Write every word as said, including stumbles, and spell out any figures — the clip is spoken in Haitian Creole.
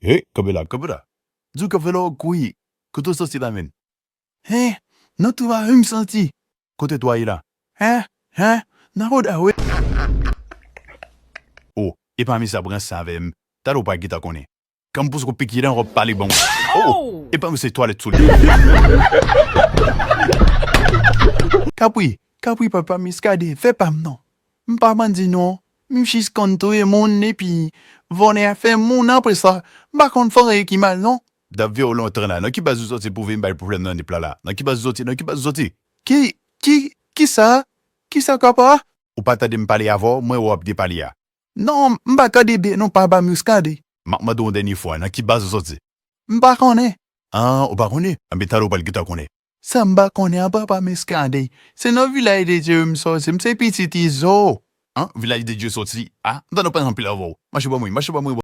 Hey, kanpe la, kanpe la. Di w kanpe la, w kouri. Kote w soti la menm? Hen? Nan twou a wi m soti. Kote twou a ye la? Hen? Hen? Nan woda wi. Oh, epa misye ap ranse avè m. Talè w pa gentan konnen. Kan m pouse w piki dan w ap pale ban mwen. Oh! Epa misye twalèt sou li. Kapri, kapri papa Miskaden, fè pa m non. M pa bandi non. M jis konn touye moun epi vòlè afè moun, apre sa, m pa konn fè anyen ki mal non. Dap vye w lontan la. Nan ki baz ou soti pou vin bay pwoblèm nan nip la la? Nan ki baz ou soti? Nan ki baz ou soti? Ki, ki, kisa? Kisa kapa? Ou pa tande m pale avè w, mwen wè w ap depale a. Non, m pa tande byen non papa Miskaden. M ap mande w yon dènye fwa, nan ki baz ou soti? M pa konnen. Ah, ou pa konnen? Anben talè w pral gentan konnen. Sa m pa konnen an papa Miskaden. Se nan Vilaj de Dye m soti, m se pitit Izo. An, Vilaj de Dye soti? Ah, m tande w pale anpil avè w. Mache ban mwen, mache ban mwen.